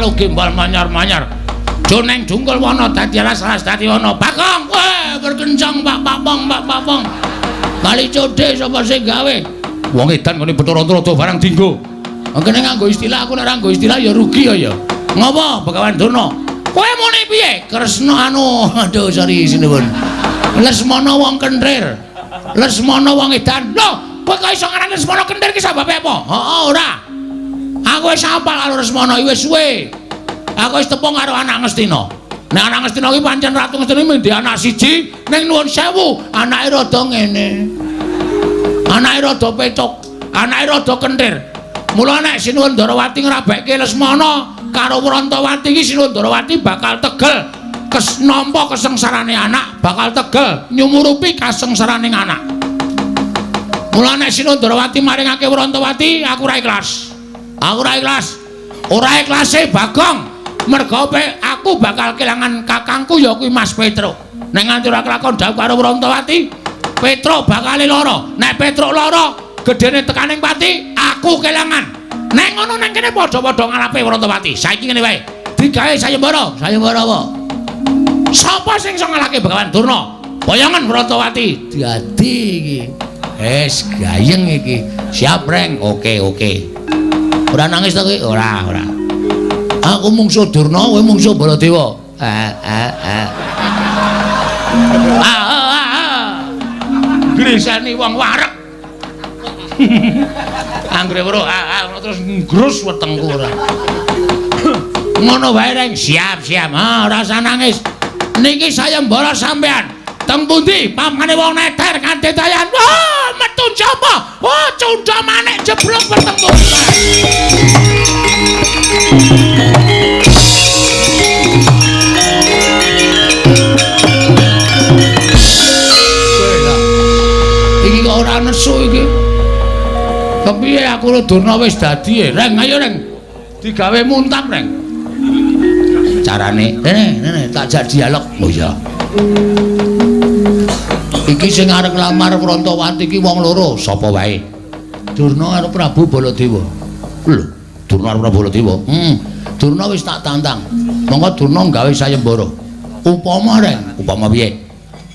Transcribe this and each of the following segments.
walu gembal manyar-manyar. Joneng dungkul wana dadi alas-alas dadi wana. Bagong, weh berkencang Pak Papong, Pak Papong. Kali codhe sapa sing gawe? Wong edan ngene Bathara Antarada barang dinggo. Kene nganggo istilah, aku nek ora nganggo istilah ya rugi ya ya. Ngopo Begawan Durna? Kowe muni piye? Kresna anu, aduh sorry sinuwun. Lesmana wong kenthir. Lesmana wong edan. Lho, kowe kok iso ngarani Lesmana kenthir ki sababe apa? Heeh, ora. Aku wis hafal karo Lesmana iki wis suwe. Aku wis tepung karo anak Ngastina. Nek anak Ngastina ki pancen Ratu Ngastina mung anak siji, ning nuwun sewu, anake rada ngene. Anake rada pecok, anake rada kenthir. Mula nek Sinuwun Ndarawati ngrabekke Lesmana karo Wrantawati iki Sinuwun Ndarawati bakal tegel nampa kesengsarane anak, bakal tegel nyumurupi kasengsarane anak. Mula nek Sinuwun Ndarawati maringake Wrantawati, aku ora ikhlas. Aku ora ikhlas. Ora ikhlase Bagong. Merga aku bakal kelangan kakangku ya kuwi Mas Petruk. Nek nganti ora kelakon dhawuh karo Wrantawati, Petruk bakal lara. Nek Petruk lara, gedene tekaning pati, aku kelangan. Nek ngono nang kene padha-padha ngalape Wrantawati. Saiki ngene wae. Digawe sayembara. Sayembara apa? Sapa sing iso ngalahke Begawan Durna? Boyongan Wrantawati. Dadi iki. Wis gayeng iki. Siap, Reng. Oke, oke. Ora nangis to kowe? Ora, ora. Aku mungsuh Durna, kowe mungsuh Baladewa. Ah, ah, ah. Ah, ah, ah. Grisani wong wareg. Anggere weruh ah, ah, terus nggrus wetengku ora. Ngono wae, Reng. Siap, siap. Ah, ora usah nangis. Niki sayembara sampean. Teng pundi pamane wong neter kanthi dayan. Wah, metu sapa? Wah, cundha manik jeblok wetengku. Iki kok ora nesu iki. Kepiye aku karo Durna wis dadi e? Reng, ayo Reng. Digawe muntap, Reng. Carane, rene, rene tak jak dialog. Oh iya. Iki sing arep nglamar Wrantawati iki wong loro, sapa wae? Durna karo Prabu Baladewa. Lho, Durna karo Prabu Baladewa. Durna wis tak tantang. Monggo Durna gawe sayembara. Upama, Reng, upama piye?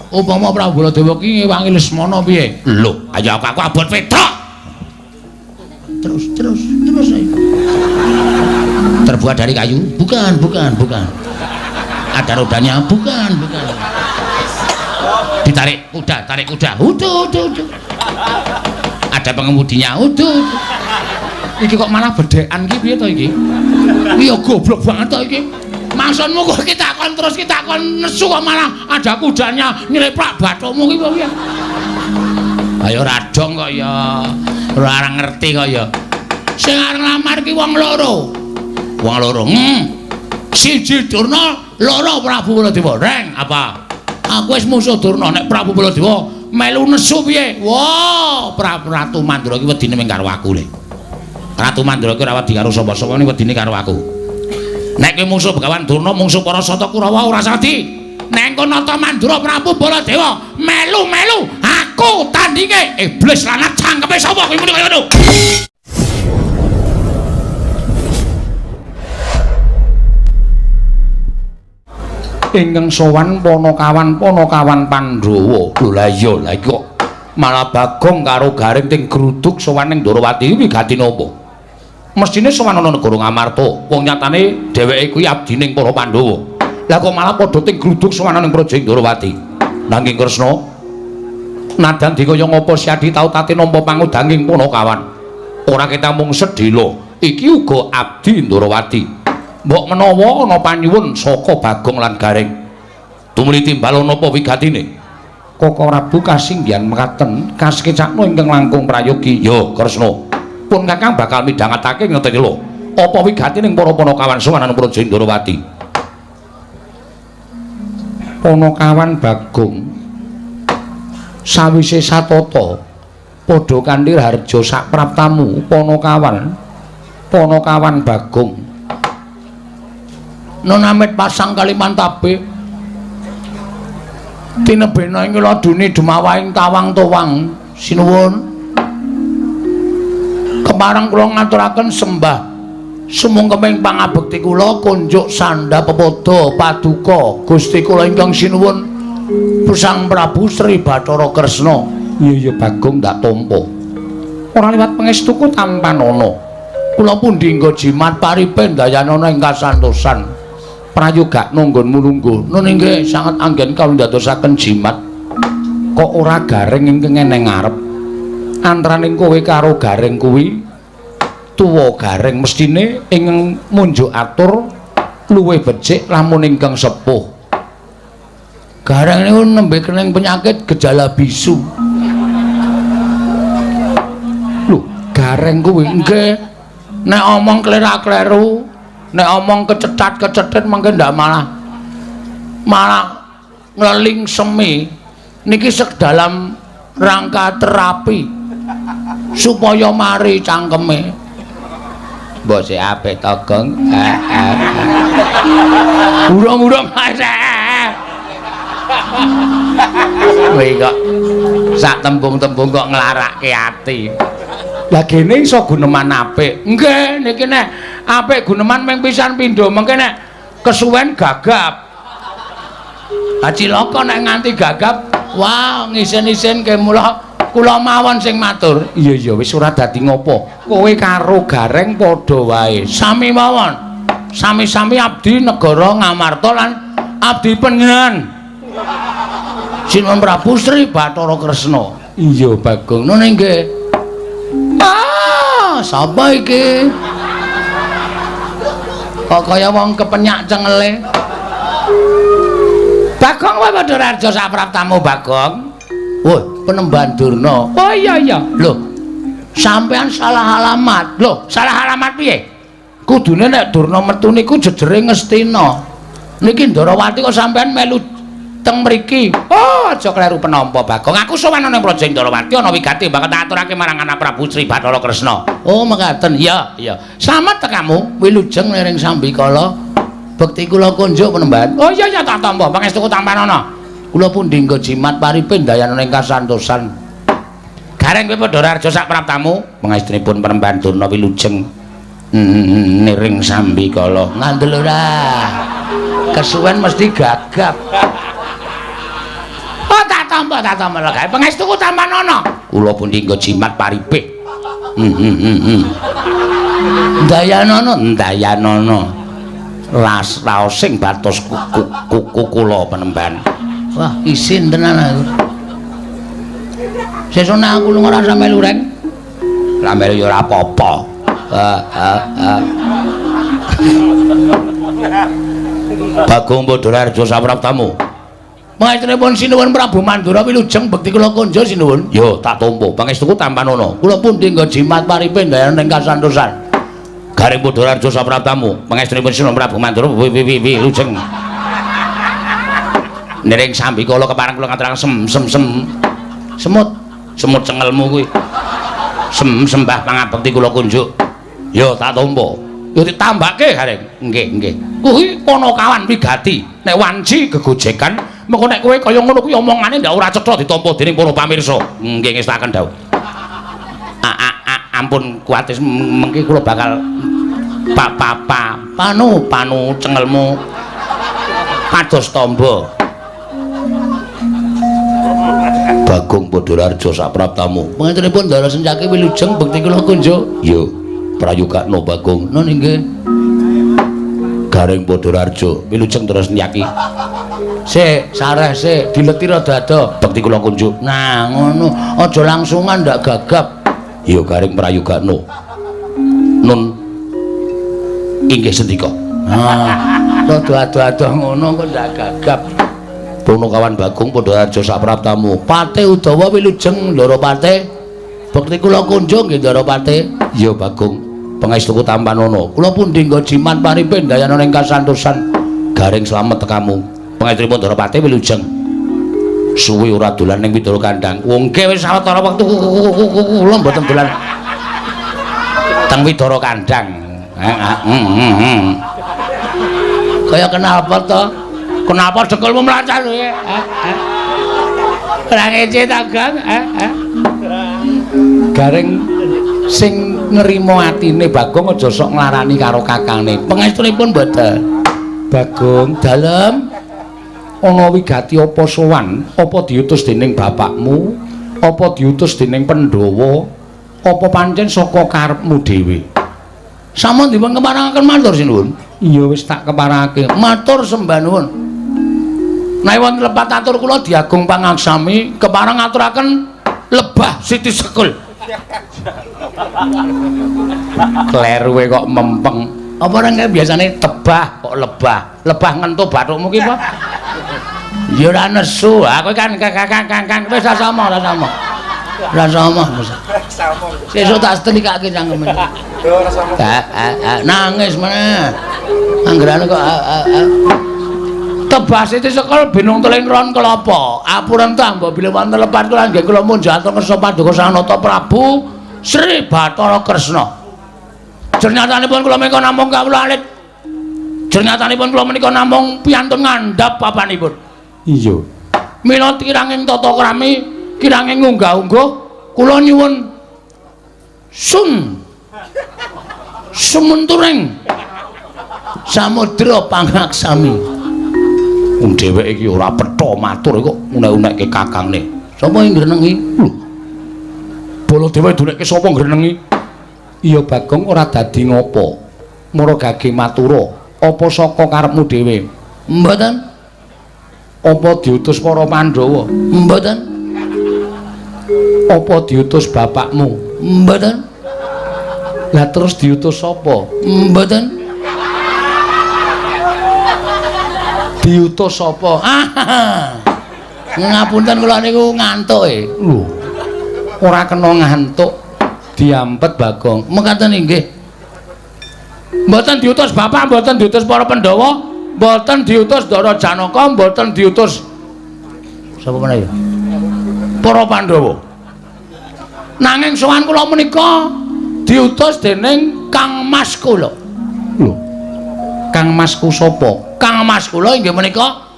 Upama Prabu Baladewa ki ngewangi Lesmana piye? Lho, ayo aku abot Petruk. Terus, terus, terus ayo. Terbuat dari kayu? Bukan, bukan, bukan. Ada rodanya? Bukan, bukan. Ditarik kuda, tarik kuda. Uduh, uduh, uduh. Ada pengemudinya? Uduh, uduh. Iki kok malah bedhekan ki piye to iki? Iki ya goblok banget to iki. Maksudmu kok kita kon terus kita kon nesu kok malah ada kudanya nyeleplak bathukmu ki piye? Ayo radong kok ya. Ora ngerti kok ya. Sing arep nglamar ki wong loro. Wong loro. Siji Durna, loro Prabu Baladewa. Reng, apa? Aku wis musuh Durna, nek Prabu Baladewa melu nesu piye? Wah, Prabu Ratu Mandura ki wedine mung karo aku le. Ratu Mandura ki ora wedi karo sapa-sapa, ning wedine karo aku. Nek kowe musuh Begawan Durna, mungsuh para Sata Kurawa ora sadi. Nek engko nata Mandura Prabu Baladewa melu-melu aku tandinge. Iblis lanat cangkeme sapa kowe muni kaya ngono? Ingkang sowan Panakawan Panakawan Pandhawa. Lho lah iya, lah iki kok malah Bagong karo Gareng ting gruduk sowan ning Ndorowati iki wigati napa? Mestine sowan ana negara Ngamarta. Wong nyatane dheweke kuwi abdining para Pandhawa. Lah kok malah padha ting gruduk sowan ning Praja Ndorowati. Nanging Kresna, nadan dikaya ngapa Siadi tau tate nampa pangudanging Panakawan. Ora kita mung sedhela, iki uga abdi Ndorowati. Mbok menawa ana panyuwun saka Bagong lan Gareng. Tumuli timbal ana apa wigatine? Koko Prabu kasinggihan mekaten kasekecakno ingkang langkung prayogi. Ya, Kresna. Pun Kakang bakal midhangetake ngerti lho. Apa wigatine para Panakawan sowan ana Praja Ndorowati? Panakawan Bagong sawise satata padha kanthi harja sapraptamu Panakawan Panakawan Bagong nonamit pasang Kalimantabe tinebena ing ladune dumawahing tawang towang. Sinuwun kepareng kula ngaturaken sembah Sumungkeming pangabekti kula kunjuk sandha pepada paduka Gusti kula ingkang sinuwun Sang Prabu Sri Bathara Kresna. Iya iya Bagong ndak tampa. Ora liwat pangestuku tampanana. Kula pundi nggo jimat paripe ndayanana ing kasantosan. Prayogakna nggonmu lungguh. Nun inggih sanget anggen kawula ndadosaken jimat. Kok ora gareng ingkang eneng ngarep? Antaraning kowe karo gareng kuwi tuwa gareng mestine ing munjuk atur luwih becik lamun ingkang sepuh. Gareng niku nembe kening penyakit gejala bisu. Lho, gareng kuwi nggih nek omong klera-kleru, nek omong kecetat-kecetit mangke ndak malah malah ngleling semi. Niki sek dalam rangka terapi supaya mari cangkeme. Mbok sik apik to, Gong. Urung-urung kowe kok sak tembung-tembung kok nglarake ati. Lah gene iso guneman apik. Nggih, niki nek apik guneman ming pisan pindho, mengke nek kesuwen gagap. Ha cilaka nek nganti gagap, wah ngisin-isin ke mula kula mawon sing matur. Iya iya wis ora dadi ngopo. Kowe karo gareng padha wae. Sami mawon. Sami-sami abdi negara Ngamarta lan abdi panjenengan. Sinuwun Prabu Sri Bathara Kresna. Iya Bagong. Nun nggih. Ah, sapa iki? Kok kaya wong kepenyak cengele. Bagong wae padha raja sapraptamu Bagong. Woi, Penemban Durna. Oh iya iya. Lho, sampean salah alamat. Lho, salah alamat piye? Kudune nek Durna metu niku jejere Ngastina. Niki Ndarawati kok sampean melu teng mriki. Oh, aja kleru penampa Bagong. Aku sowan ana ing Praja Ndarawati ana wigati banget aturake marang anak Prabu Sri Bathara Kresna. Oh, mekaten. Iya, iya. Slamet tekamu wilujeng niring sambikala. Bekti kula kunjuk Penemban. Oh iya iya tak tampa pangestuku tampanana. Kula pundi nggo jimat paripe ndayana ing kasantosan. Gareng kowe padha raja sak praptamu. Pangestunipun Penemban Durna wilujeng niring sambikala. Ngandel ora. Kesuwen mesti gagap. Oh tak tampa lho gawe pangestuku tampanana. Kula pundi nggo jimat paripe. Ndayanana ndayanana. Las raosing batos kuku kula Penemban. Wah, isin tenan aku. Sesuk nek aku lunga ora melu reng. Lah melu ya ora apa-apa. Bagong Badararja sapraptamu. Pangestunipun sinuwun Prabu Mandura wilujeng bekti kula kunjuk sinuwun. Yo tak tampa. Pangestuku tampanana. Kula pundi nggo jimat paripe ndayana ing kasantosan. Garing Badararja sapraptamu. Pangestunipun sinuwun Prabu Mandura wilujeng. Niring sambikala kepareng kula ngaturaken sem sem sem semut semut cengelmu kuwi. Sem sembah pangabekti kula kunjuk. Yo tak tampa. Yo ditambake Gareng. Nggih nggih. Kuwi Panakawan wigati. Nek wanci gegojekan mengko nek kowe kaya ngono kuwi omongane ndak ora cetha ditampa dening para pamirsa. Nggih ngestaken dawuh. Ampun kuwatir mengki kula bakal pa pa pa panu panu cengelmu pados tamba. Bagong Badararja sapraptamu. Pangantenipun Ndara Sencaki wilujeng bekti kula kunjuk. Yo prayogakna Bagong. Nun inggih. Gareng Badararja wilujeng Ndara Sencaki. Sik, sareh sik, dileti rada ado. Bekti kula kunjuk. Nah, ngono. Aja langsungan ndak gagap. Yo Gareng prayogakna. Nun inggih sendika. Nah, rada ado-ado ngono kok ndak gagap. Punakawan Bagong Badararja sapraptamu. Pate Udawa wilujeng Ndara Pate. Bekti kula kunjung nggih Ndara Pate. Iya Bagong. Pangestuku tampanana. Kula pundi nggo jimat paripe ndayana ing kasantosan. Gareng slamet tekamu. Pangestunipun Ndara Pate wilujeng. Suwi ora dolan ning Widara Kandang. Wong nggih wis sawetara wektu kula mboten dolan teng Widara Kandang. Kaya kenapa to? Kenapa dengkulmu mlacat kowe? Ora ngece ta, Gang? Gareng sing Nrimo atine Bagong aja sok nglarani karo kakangne. Pangestunipun mboten. Bagong, dalem ana wigati apa sowan? Apa diutus dening bapakmu? Apa diutus dening Pandhawa? Apa pancen saka karepmu dhewe? Sampun dipun keparengaken matur sinuwun. Iya wis tak keparengake. Matur sembah nuwun. Nek wonten lepat atur kula diagung pangaksami kepareng ngaturaken lebah Siti Sekul. Kleruwe kok mempeng. Apa ora kae biasane tebah kok lebah. Lebah ngentu bathukmu ki apa? Ya ora nesu. Ha kowe kan kang wis ora sama, ora sama. Ora sama. Sesuk tak setelikake cangkeme. Ora sama. Nangis meneh. Anggerane kok Tebah Siti Sekul binung teling ron kelapa. Apuren ta mbok bilih wonten lepat kula nggih kula munjuk atur kersa paduka Sang Nata Prabu Sri Bathara Kresna. Jernyatanipun kula menika namung kawula alit. Jernyatanipun kula menika namung piyantun ngandhap papanipun. Iya. Mila kiranging tata krami, kiranging ngunggah-ungguh kula nyuwun sun sumenturing samudra pangaksami. Wong dheweke iki ora petha matur kok unek-unekke kakangne. Sapa sing ngrenengi? Lho. Baladewa dunekke sapa ngrenengi? Iya Bagong ora dadi ngopo. Mara gage matura, apa saka karepmu dhewe? Mboten. Apa diutus para Pandhawa? Mboten. Apa diutus bapakmu? Mboten. Lah terus diutus sapa? Mboten. Diutus sapa? Ngapunten kula niku ngantuk e. Lho. Ora kena ngantuk. Diampet Bagong. Mekaten inggih. Mboten diutus bapak, mboten diutus para Pandhawa, mboten diutus Ndara Janaka, mboten diutus sapa meneh ya? Para Pandhawa. Nanging sowan kula menika diutus dening Kang Mas kula. Lho. Kang Masku sapa? Kang Mas kula inggih menika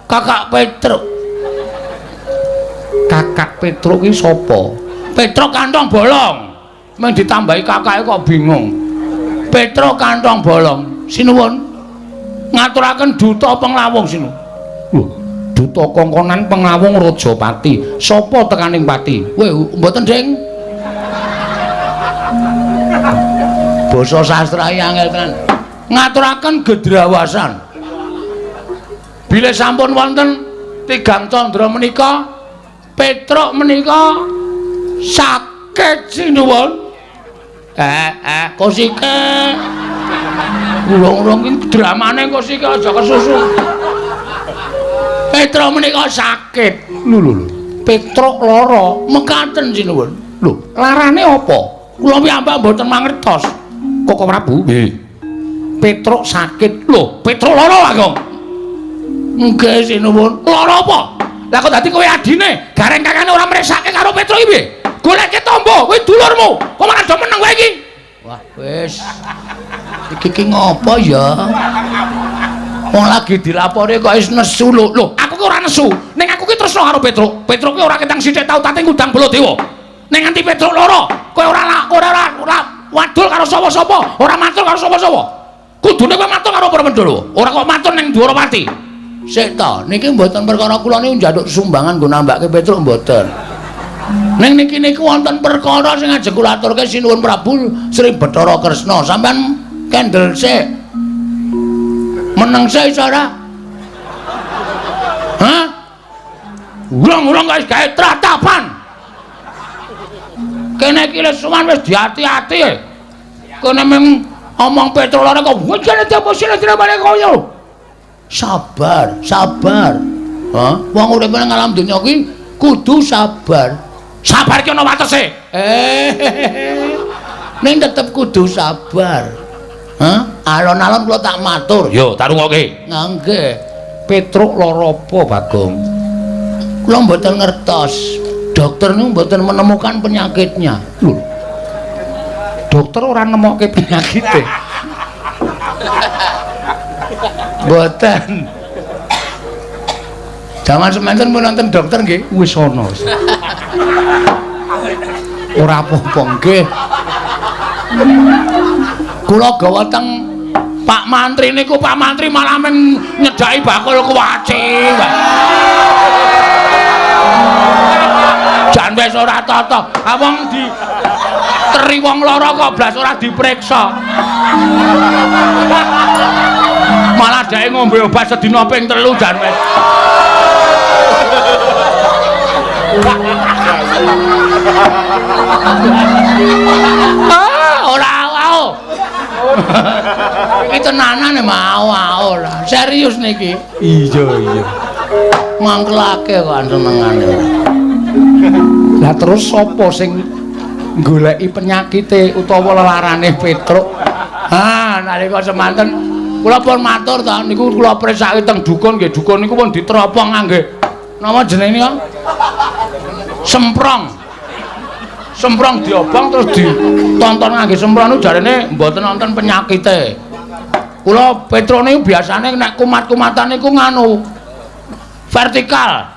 Kakak Petruk. Kakak Petruk ki sapa? Petruk kantong bolong. Mung ditambahi kakake kok bingung. Petruk kantong bolong. Sinuwun. Ngaturaken duta penglawung sinuwun. Lho, duta kongkonan penglawung Rajapati. Sapa tekaning pati? Weh, mboten, Ding. Basa sastra angel tenan. Ngaturaken gedrawasan. Bilih sampun wonten tigang candra menika, Petruk menika sakit sinuwun. Kosike. Urung-urung iki dramane kosike aja kesusu. Petruk menika sakit. Lho lho lho. Petruk lara, mekaten sinuwun. Lho, larane apa? Kula piyambak mboten mangertos. Koko Prabu? Nggih. Petruk sakit. Lho, Petruk lara, Bagong. Nggih sinuwun. Lara apa? Lah kok dadi kowe adine, gareng kakane ora mresake karo Petruk iki piye? Goleke tombo, kowe dulurmu. Kok malah do meneng kowe iki? Wah, wis. Iki ki ngopo ya? Wong lagi dilapori kok wis nesu lho. Lho, aku ki ora nesu. Ning aku ki tresno karo Petruk. Petruk ki ora ketang sithik tau tate ngundang Baladewa. Ning nganti Petruk lara, kowe ora ora wadul karo sapa-sapa, ora matur karo sapa-sapa. Kudune kowe matur karo para Pandhawa, ora kok matur ning Dwarawati. Sik ta, niki mboten perkara kula niku njaluk sumbangan nggo nambake Petruk mboten. Ning niki niku wonten perkara sing ajeng kula aturke sinuwun Prabu Sri Bathara Kresna. Sampeyan kendel sik. Meneng sik iso ora? Hah? Urung-urung kok wis gawe tratapan. Kene iki wis sowan wis diati-ati. Kene mung omong Petruk lara kok wujane apa sira balik koyo. Sabar, sabar. Hah? Wong urip nang alam donya ki kudu sabar. Sabar ki ana watese. Ning tetep kudu sabar. Hah? Alon-alon kula tak matur. Yo, tak rungokke. Nggih. Petruk lara apa, Bagong? Kula mboten ngertos. Dokter niku mboten menemukan penyakitnya. Lho. Dokter ora nemokke penyakite. Mboten. Jaman semanten pun nonton dokter nggih, wis ana. Ora apa-apa nggih. Kula gawa teng Pak Mantri niku, Pak Mantri malah men nyedhaki bakul kuwaci. Jan wis ora tata. Ha wong di teri wong lara kok blas ora dipriksa. Malah dheke ngombe obat sedina ping 3 jan wis. Ah, ora au. Iki tenanan mau au lah. Serius niki. Iya, iya. Mangkelake kok senengane. Lah terus sapa sing goleki penyakite utawa lelarane Petruk? Ha, nalika semanten kula pun matur ta niku kula presake teng dukun nggih, dukun niku pun diteropong ngangge napa jenenge nika? Semprong. Semprong diobong terus ditonton ngangge semprong niku jarene mboten wonten penyakite. Kula Petruk niku biasane nek kumat-kumatan niku nganu vertikal.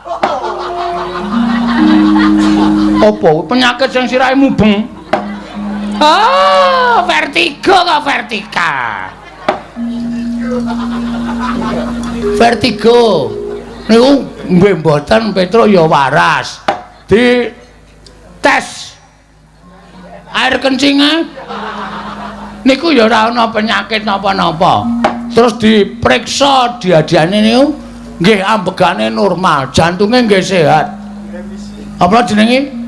Apa penyakit sing sirahe mubeng? Ah, vertigo kok vertikal. Vertigo. Niku nggih mboten Petruk ya waras. Di tes air kencingnya niku ya ora ana penyakit napa-napa. Terus diperiksa diadiane niku nggih ambegane normal, jantunge nggih sehat. Apa jenenge?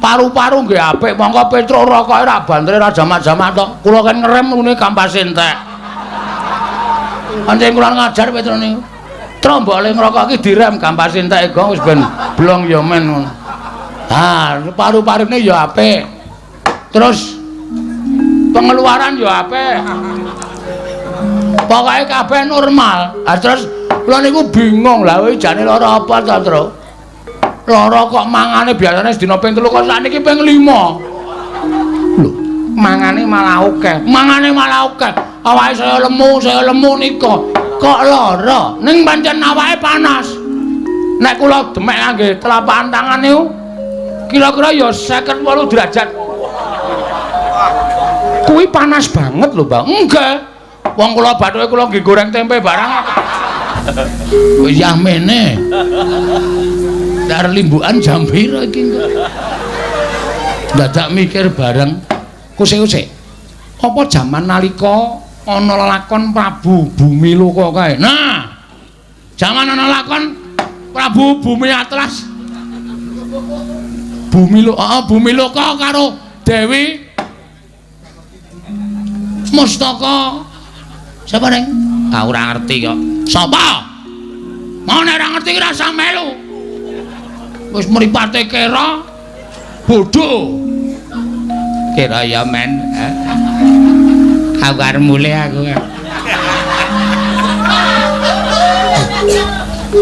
Paru-paru nggih apik, mongko Petruk rokoke ra bantere ra jamak-jamak tok. Kula kan ngerem ngene kampas entek. Pancen kula ngajar Petruk niku. Truk mbok le ngrokok iki direm kampas entek gong wis ben blong ya men ngono. Ha, paru-parune ya apik. Terus pengeluaran ya apik. Pokoke kabeh normal. Ha terus kula niku bingung lah kowe jane lara apa to, Truk? Lara kok mangane biasane sedina ping 3 kok sakniki ping 5. Lho, mangane malah akeh. Mangane malah akeh. Awake saya lemu nika. Kok lara? Ning pancen awake panas. Nek kula demek ngangge telapak tangan niku kira-kira ya 58 derajat. Kuwi panas banget lho, Bang. Enggak. Wong kula bathuke kula nggih goreng tempe barang. Wis yamene. Dar limbukan jam pira iki kok? Dadak mikir bareng Kusik-kusik. Apa jaman nalika ana lelakon Prabu Bumiloka kae? Nah, jaman ana lakon Prabu Bumi Atlas. Bumiloka, Bumiloka karo Dewi Mustaka. Sapa neng? Ah ora ngerti kok. Sapa? Mau nek ora ngerti ki rasa melu. Wis mripate kera bodho. Kera ya men. Aku arep mulih aku.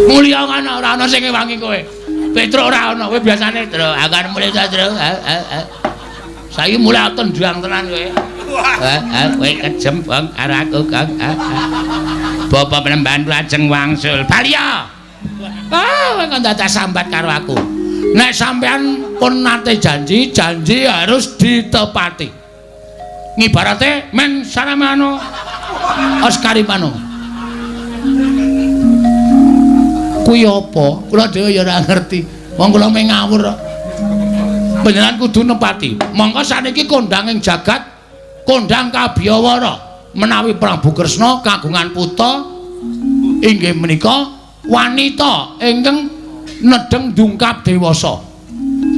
Mulya kan ora ana sing ngewangi kowe. Petruk ora ana, kowe biasane, Tru, aku arep mulih ta, Tru. Saiki mulih tendang tenan kowe. Kowe kejem, Bang, karo aku, Kang. Bapak Penemban lajeng wangsul. Baliya. Ah, kowe kok dadak sambat karo aku. Nek sampean pun nate janji, janji harus ditepati. Ngibarate men saramano Oskarimano. Kuwi apa? Kula dhewe ya ora ngerti. Wong kula mung ngawur kok. Panjenengan kudu nepati. Mongko saniki kondang ing jagat, kondang kabiyawara menawi Prabu Kresna kagungan putra inggih menika wanita ingkang nedheng dungkap dewasa.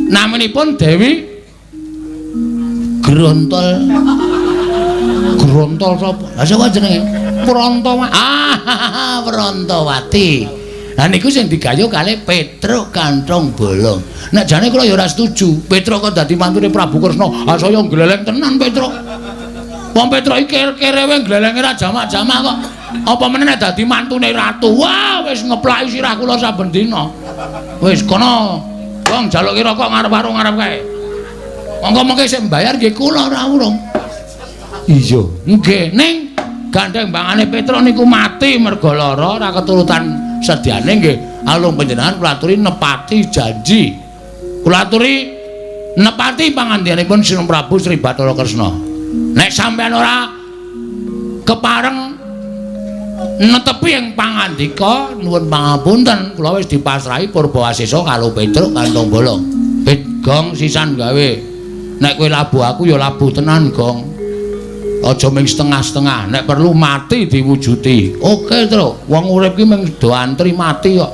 Naminipun Dewi Grontol. Grontol sapa? Lah sapa jenenge? Prantawati. Ah, Prantawati. Lah niku sing digayuh kalih Petruk Kanthong Bolong. Nek jane kula ya ora setuju. Petruk kok dadi mantune Prabu Kresna. Ah saya gleleng tenan Petruk. Wong Petruk iki kerewe glelenge ra jamak-jamak kok. Apa meneh nek dadi mantune ratu. Wah, wis ngeplaki sirah kula saben dina. Wis kono. Wong njaluki rokok ngarep warung ngarep kae. Monggo mengke sing mbayar nggih kula ora urung. Iya, nggih. Ning gandeng bangane Petruk niku mati mergo lara ora keturutan sediane nggih. Alung panjenengan kula aturi nepati janji. Kula aturi Nepati pangandikanipun Sinun Prabu Sri Bathara Kresna. Nek sampeyan ora kepareng netepi ing pangandika, nuwun pangapunten, kula wis dipasrahi Purbawasesa karo Petruk kantong bolong. Pit Gong sisan gawe. Nek kowe labuh aku ya labuh tenan, Gong. Aja ming setengah-setengah, nek perlu mati diwujuti. Oke, Truk. Wong urip ki ming do antri mati kok.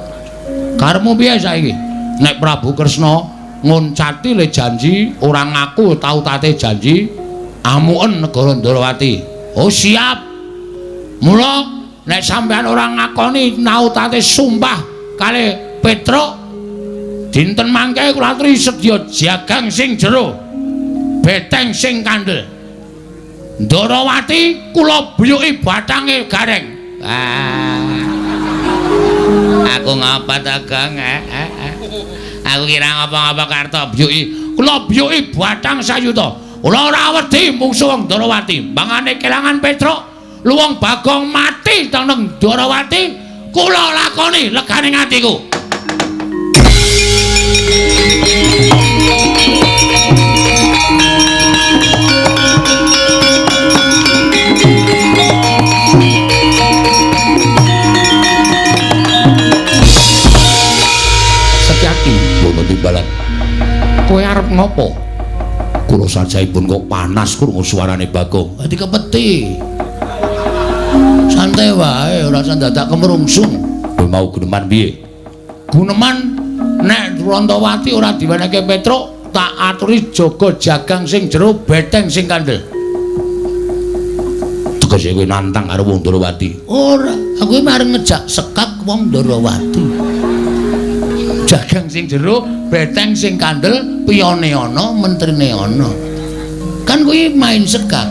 Karepmu piye saiki? Nek Prabu Kresna ngoncati le janji, ora ngaku tau tate janji, amuken negara Ndrawati. Oh, siap. Mula nek sampeyan ora ngakoni nautate sumpah kali Petruk, dinten mangke kula aturi sedya jagang sing jero, beteng sing kandel. Ndrawati kula buyuki bathange Gareng. Ah. Aku ngapa ta, Gong? Aku kira ngapa-ngapa karto buyuki. Kula buyuki bathang sayuta. Kula ora wedi mungsuh wong Ndrawati. Mangane kelangan Petruk, luwung Bagong mati teneng Ndrawati, kula lakoni legane atiku. Setyaki ngono timbalan. Kowe arep ngopo? Kula sajaipun kok panas krungu suarane Bagong. Dadi kepeti. Santai wae, ora usah dadak kemrungsung. Kowe mau guneman piye? Guneman nek Rantawati ora diwenehke Petruk, tak aturi jaga jagang sing jero, beteng sing kandel. Tegese kowe nantang karo wong Ndrawati. Ora, aku iki arep ngejak sekak wong Ndrawati. Jagang sing jero, beteng sing kandel, piyone ana, mentrine ana. Kan kuwi main sekak.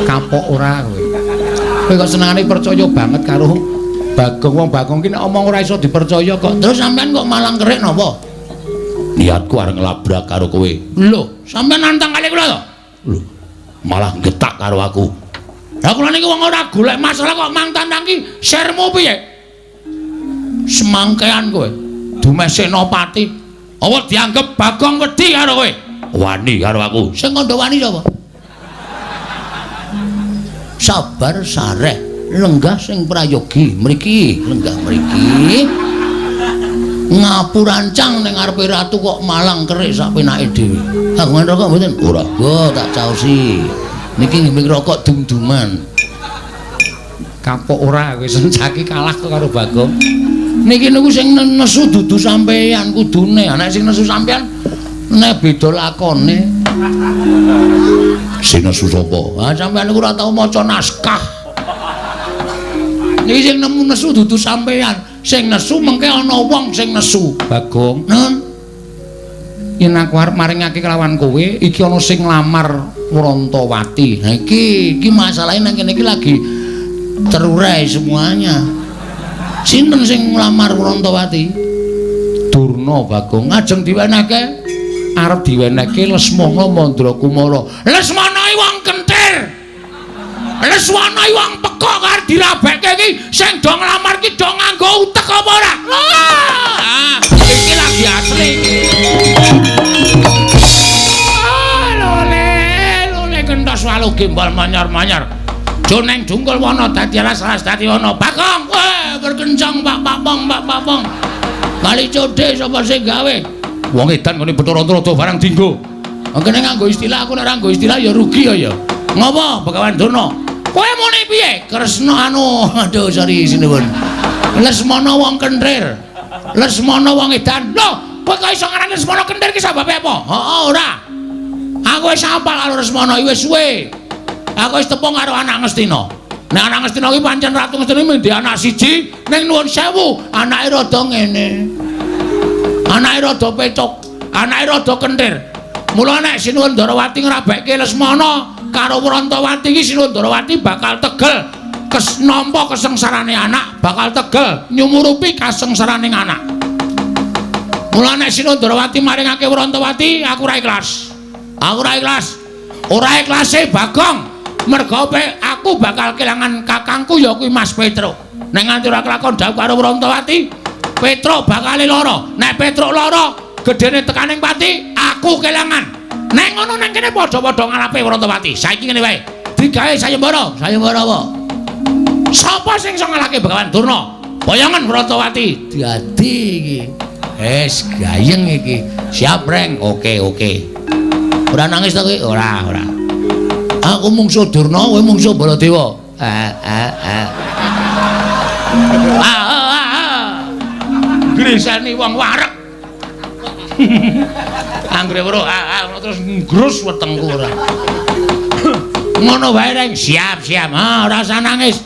Kapok ora kowe. Kowe kok senengane percaya banget karo Bagong. Wong Bagong ki nek omong ora iso dipercaya kok. Terus sampean kok malang kerik napa? Niatku arep nglabrak karo kowe. Lho, sampean nantang kali kula to? Lho, malah getak karo aku. Lah kula niki wong ora golek masalah kok mang tantang ki sermu piye? Semangkean kowe. Dumeh Senopati. Apa dianggep Bagong wedi karo kowe? Wani karo aku. Sing kandha wani sapa? Sabar sareh, lenggah sing prayogi mriki, lenggah mriki. Ngapurancang ning ngarepe ratu kok malang kerik sak penake dhewe. Kagungan rokok mboten? Ora. Go tak caosi. Niki nggih rokok dum-duman. Kapok ora kowe, Sencaki kalah kok karo Bagong. Niki niku sing nesu dudu sampeyan kudune. Nek sing nesu sampeyan nek beda lakone. Sing nesu sapa? Ah sampeyan niku ora tau maca naskah. Niki sing nemu nesu dudu sampeyan. Sing nesu mengke ana wong sing nesu. Bagong, Nun, yen aku arep maringake kelawan kowe, iki ana sing nglamar Wrantawati. Nah iki iki masalahe nang kene iki lagi terurai semuanya. Sinten sing nglamar Wrantawati? Durna, Bagong. Ngajeng diwenehke? Arep diwenehke Lesmana Mandrakumara. Lesmana iki wong kentir. Lesmana iki wong pekok arep dirabekke iki sing do nglamar iki do nganggo utek apa ora? Ah, iki lagi asli iki. Ah, lole, lole kentos walu gembal manyar-manyar. Joneng jungkul wana dadi alas-alas dadi wana. Bagong, weh berkencang Pak Papong, Pak Papong. Kali codhe sapa sing gawe? Wong edan ngene Bathara Antarada barang dinggo. Kene nganggo istilah, aku nek ora nganggo istilah ya rugi ya ya. Ngopo Begawan Durna? Kowe muni piye? Kresna anu, aduh sorry sinuwun. Lesmana wong kenthir. Lesmana wong edan. Lho, kowe kok iso ngarani Lesmana kenthir ki sababe apa? Heeh, ora. Aku wis hafal karo Lesmana iki wis suwe. Aku wis tepung karo anak Ngastina. Nek anak Ngastina ki pancen Ratu Ngastina mung anak siji, ning nuwun sewu, anake rada ngene. Anake rada pecok, anake rada kenthir. Mula nek Sinuwun Ndrawati ngrabekke Lesmana karo Wrantawati iki Sinuwun Ndrawati bakal tegel nampa kesengsarane anak, bakal tegel nyumurupi kasengsarane anak. Mula nek Sinuwun Ndrawati maringake Wrantawati, aku ora ikhlas. Aku ora ikhlas. Ora ikhlase Bagong. Merga aku bakal kelangan kakangku ya kuwi Mas Petruk. Nek nganti ora kelakon dhawuh karo Wrantawati, Petruk bakal lara. Nek Petruk lara, gedene tekaning pati, aku Aku kelangan. Nek ngono nang kene padha-padha ngalape Wrontowati. Saiki ngene wae. Digawe sayembara. Sayembara apa? Sapa sing iso ngalahke Begawan Durna? Boyongan Wrontowati. Dadi iki. Wis gayeng iki. Siap, Reng. Oke, oke. Ora nangis to kowe? Ora, ora. Aku mungsuh Durna, kowe mungsuh Baladewa. Ah, ah, ah. Ah, ah, ah. Grisani wong wareg. Anggere weruh ah, ah, terus nggrus wetengku ora. Ngono wae, Reng. Siap, siap. Ah, ora usah nangis.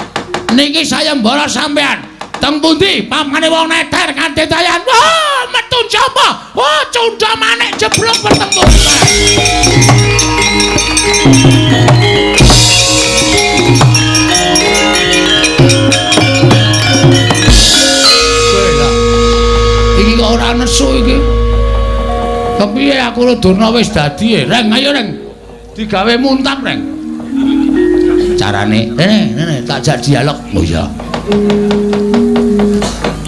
Niki sayembara sampean. Teng pundi pamane wong neter kanthi dayan. Wah, metu njaba. Wah, cundha manik jeblok bertemu. Iki kok ora nesu iki. Kepiye aku karo Durna wis dadi, Reng, ayo Reng. Digawe muntap, Reng. Carane, rene, rene tak jak dialog. Oh iya.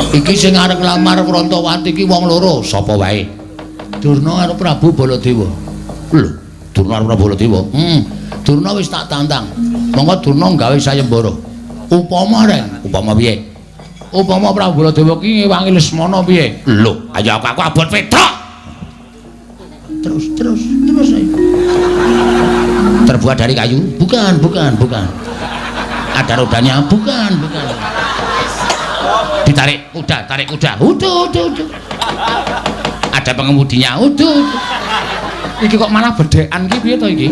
Iki sing arep nglamar Wrontowati iki wong loro, sapa wae? Durna karo Prabu Baladewa. Lho, Durna karo Prabu Baladewa. Durna wis tak tantang. Monggo Durna gawe sayembara. Upama, Reng, upama piye? Upama Prabu Baladewa ki ngewangi Lesmana piye? Lho, ayo aku abot Petruk. Terus, terus, terus ayo. Terbuat dari kayu? Bukan, bukan, bukan. Ada rodanya? Bukan, bukan. Ditarik kuda, tarik kuda. Uduh, uduh, uduh. Ada pengemudinya. Uduh, uduh. Iki kok malah bedhekan iki piye to iki?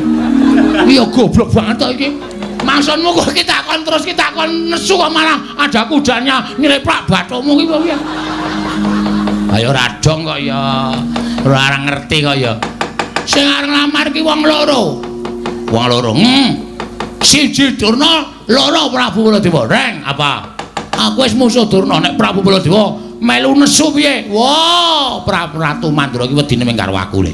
Iki ya goblok banget to iki. Maksudmu kok kita kon terus kita kon nesu kok malah ada kudanya nyeleplak bathukmu iki piye? Ayo radong kok ya. Ora ngerti kok ya. Sing arep nglamar ki wong loro. Wong loro. Siji Durna, loro Prabu Baladewa. Reng, apa? Aku wis musuh Durna, nek Prabu Baladewa melu nesu piye? Wah, Prabu Ratu Mandura iki wedine mung karo aku le.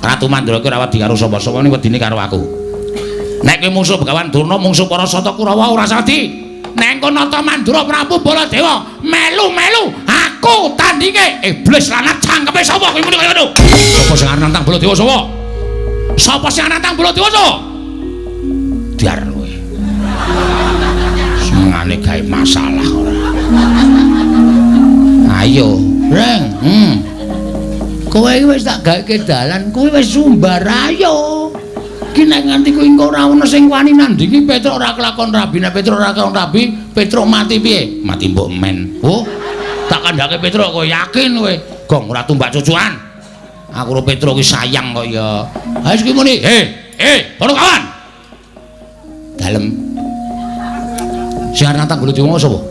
Ratu Mandura iki ora wedi karo sapa-sapa, ning wedine karo aku. Nek kowe musuh Begawan Durna, mungsuh para Sata Kurawa ora sadi. Nek engko nata Mandura Prabu Baladewa melu-melu aku tandinge. Iblis lanat cangkeme sapa kowe muni kaya ngono? Sapa sing arep nantang Baladewa sapa? Sapa sing arep nantang Baladewa sapa? Diar kowe. Senengane gawe masalah ora. Ayo, Reng. Kowe iki wis tak gawe dalan, kowe wis sumbar ayo. Ki nek nganti kowe engko ora ono sing wani nandingi Petruk ora kelakon rabi, nek Petruk ora kelakon rabi, Petruk mati piye? Mati mbok men. Oh, tak kandhake Petruk kowe yakin kowe. Gong ora tumbak cucuan. Aku karo Petruk ki sayang kok ya. Ha wis ki muni, "Hei, para kawan." Dalem. Sing arep nantang Baladewa sapa?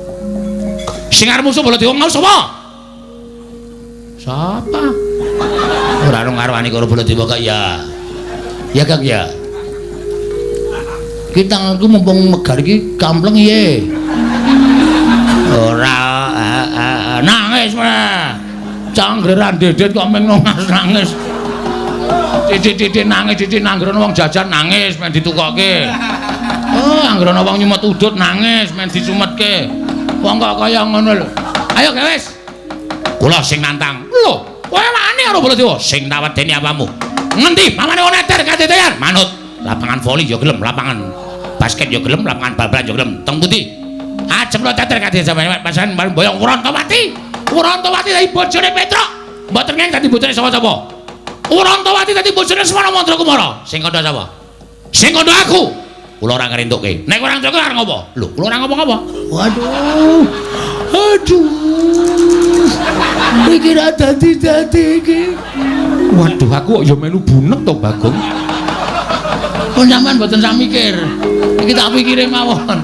Sing arep musuh Baladewa mau sapa? Sapa? Ora ono ngarwani karo Baladewa kok ya. Ya Kang ya. Ki tanganku mumpung megar iki kampleng piye? Ora nangis mah. Cangger ra ndedet kok meng nangis. Titik-titik nangis, titik nanggrono wong jajan nangis men ditukokke. Oh, anggrono wong nyumet udut nangis men disumetke. Wong kok kaya ngono lho. Ayo wis. Kula sing nantang. Lho, kowe wani karo Baladewa? Sing tak wedeni apamu? Ngendi pamane wong neter katetean? Manut. Lapangan voli ya gelem, lapangan basket ya gelem, lapangan bal-balan ya gelem. Teng pundi? Ajem lo teter katetean sampeyan pasan boyong Wrontowati. Wrontowati dadi bojone Petruk. Mboten ngeng dadi bojone sapa-sapa. Wrontowati dadi bojone Semana Mandra Kumara. Sing kandha sapa? Sing kandha aku. Kula ora ngrentukke. Nek ora ngrentukke arep ngopo? Lho, kula ora ngopo-ngopo. Waduh. Aduh. Iki ra dadi-dadi iki. Waduh, aku kok ya melu bunek to, Bagong. Kok sampean mboten sak mikir. Iki tak pikire mawon.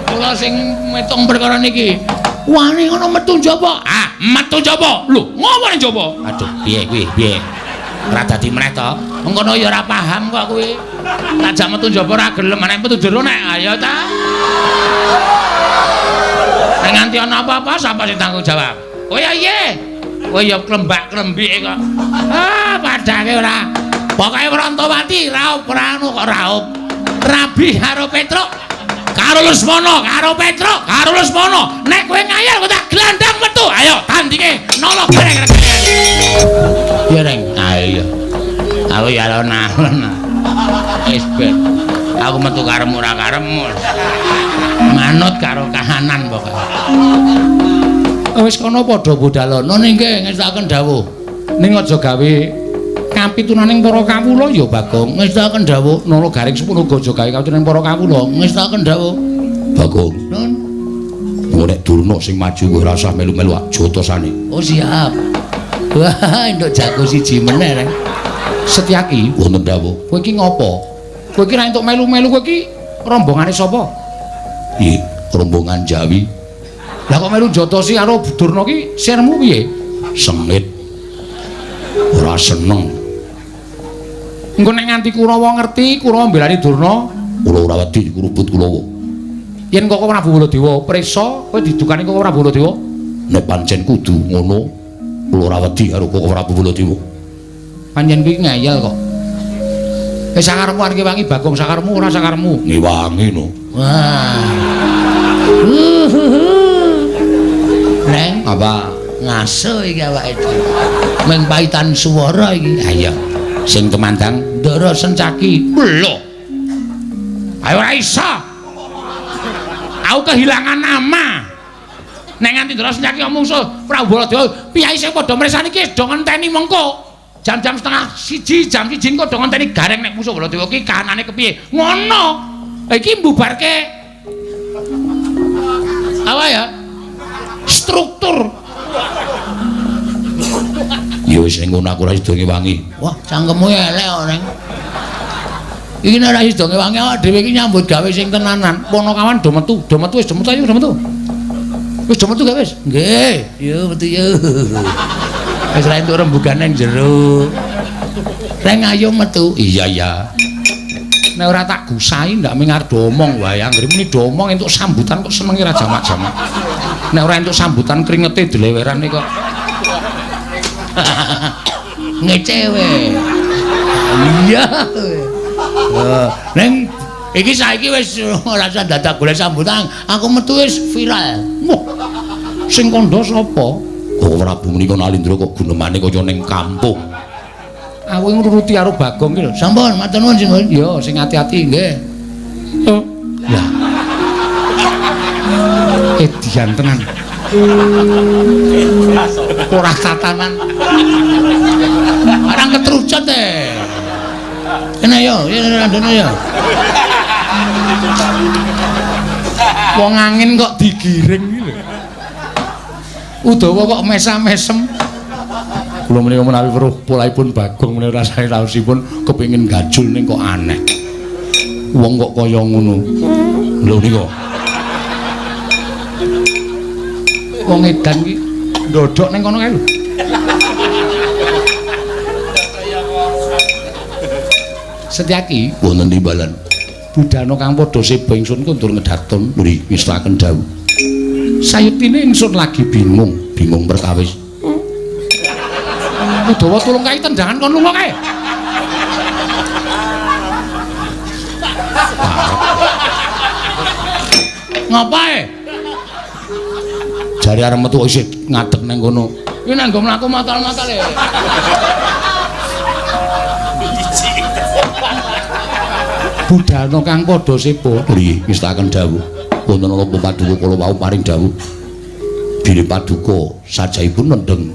Kula sing metung perkara niki. Wani ngono metu njaba. Ah, metu njaba. Lho, ngopo ning njaba? Aduh, piye kuwi? Piye? Ora dadi meneh to. Mengkono ya ora paham kok kuwi. Tak jak metu njaba ora gelem, nek metu jero nek ayo ta. Nek nganti ana apa-apa sapa sing tanggung jawab? Oh ya iya. Kowe ya klembak-klembike kok. Ah, padake ora. Pokoke Wrontowati raup ora anu kok raup. Rabi karo Petruk. Karo Lesmana, karo Petruk, karo Lesmana. Nek kowe ngayal kowe tak glandang metu. Ayo tandinge nolo gareng. Ya Reng. Ayo. Aku ya alon-alon. Wis ben. Aku metu karepmu ora karepmu. Manut karo kahanan pokoke. Wis kono padha budalono nggih ngestakaken dawuh. Ning aja gawe kapitunaning para kawula ya Bagong. Ngestakaken dawuh Nala Garing semono aja gawe kapitunaning para kawula. Ngestakaken dawuh Bagong. Nun. Nek Durna sing maju kowe ora usah melu-melu jotosane. Oh siap. Wah, entuk jago siji meneh reng. Setyaki wonten dawuh. Kowe iki ngopo? Kowe iki ra entuk melu-melu, kowe iki rombongane sapa? Nggih, rombongan Jawi. Lah kok melu jotosi karo Durna ki sirmu piye? Sengit. Ora seneng. Engko nek nganti Kurawa ngerti, Kurawa mbelani Durna, kula ora wedi kurubut Kurawa. Yen kok Prabu Baladewa prisa, kowe didukani kok Prabu Baladewa? Nek pancen kudu ngono, kula ora wedi karo Koko Prabu Baladewa. Pancen kuwi ngeyel kok. Sakarepmu arep ngewangi Bagong, sakarepmu ora sakarepmu. Ngewangi no. Wah. Neng, apa? Ngaso iki awake dhewe. Mung paitan swara iki. Ha iya. Sing tumandang Ndara Sencaki. Lho. Ayo ora iso. Aku kehilangan nama. Nek nganti Ndara Sencaki omong mungsuh Prabu Baladewa, piyai sing padha mresani iki do ngenteni mengko. Jam-jam 12:30, jam 1 kok do ngenteni gareng nek musuh Baladewa ki kahanane kepiye. Ngono. Iki mbubarke apa ya? Struktur. Ya wis ning ngono aku ora sida ngewangi. Wah, cangkemmu elek kok, Neng. Iki nek ora sida ngewangi awak dhewe iki nyambut gawe sing tenanan. Ponokawan do metu, do metu wis do metu ayo do metu. Wis do metu gak wis? Nggih, yo metu yo. Wis ra entuk rembugan nang jero. Reng ayo metu. Iya iya. Nek ora tak gusai ndak ming arep do omong wae. Anggere muni do omong entuk sambutan kok senenge ra jamak-jamak. Nek ora entuk sambutan kringete dlewerane kok. Ngecewe. Iya. Neng iki saiki wis ora usah dadak golek sambutan, aku metu wis viral. Wah. Sing kandha sapa? Koko Prabu menika Nalindra kok gunemane kaya ning kampung. Aku ngruruti karo Bagong ki lho. Sampun, matur nuwun sing. Ya, sing ati-ati nggih. Lah. Edian tenan. Ora tatanan. Barang ketrucut e. Kene yo, randone yo. Wong angin kok digiring iki lho. Udawa kok mesam-mesem. Kula menika menawi weruh polahipun Bagong menika rasane raosipun kepengin gajul ning kok aneh. Wong kok kaya ngono. Lho nika. Wong edan iki ndodhok ning kono kae lho. Setyaki wonten timbalan. Budhana kang padha seba ingsun kundur ngedaton nggih ngestakaken dawuh. Sayektine ingsun lagi bingung, bingung perkawis. Udawa tulung kae tendangan kon lunga kae. Ngapae? Jare arep metu isih ngadeg nang kono. Iki nang nggo mlaku matal-matal e. Budhana kang padha seba nggih ngestakaken dawuh. Wonten ana paduka kula wau paring dawuh. Bilih paduka sajahipun nendheng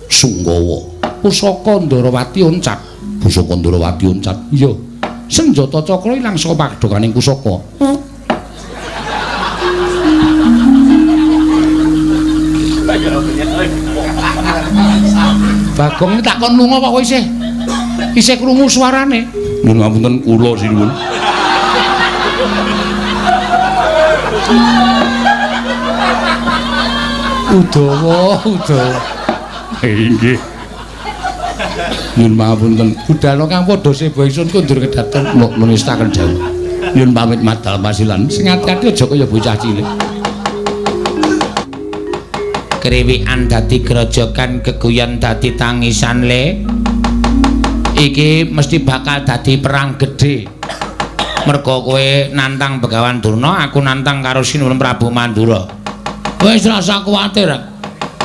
Sungkawa. Pusaka Ndarawati oncat. Pusaka Ndarawati oncat. Iya. Senjata cakra ilang saka padhokaning pusaka. Bagong tak kon lunga kok isih. Isih krungu suarane. Nyuwun ngapunten kula sinuwun. Udawa, udawa. Nggih. Nyuwun pangapunten. Budhana kang padha seba ingsun kundur kedaton nestaken dawuh. Nyuwun pamit madal pasilan. Sing ati-ati aja kaya bocah cilik. Kriwikan dadi grojogan, geguyon dadi tangisan le. Iki mesti bakal dadi perang gedhe. Mergo kowe nantang Begawan Durna, aku nantang karo Sinuwun Prabu Mandura. Wis rasa kuwatir.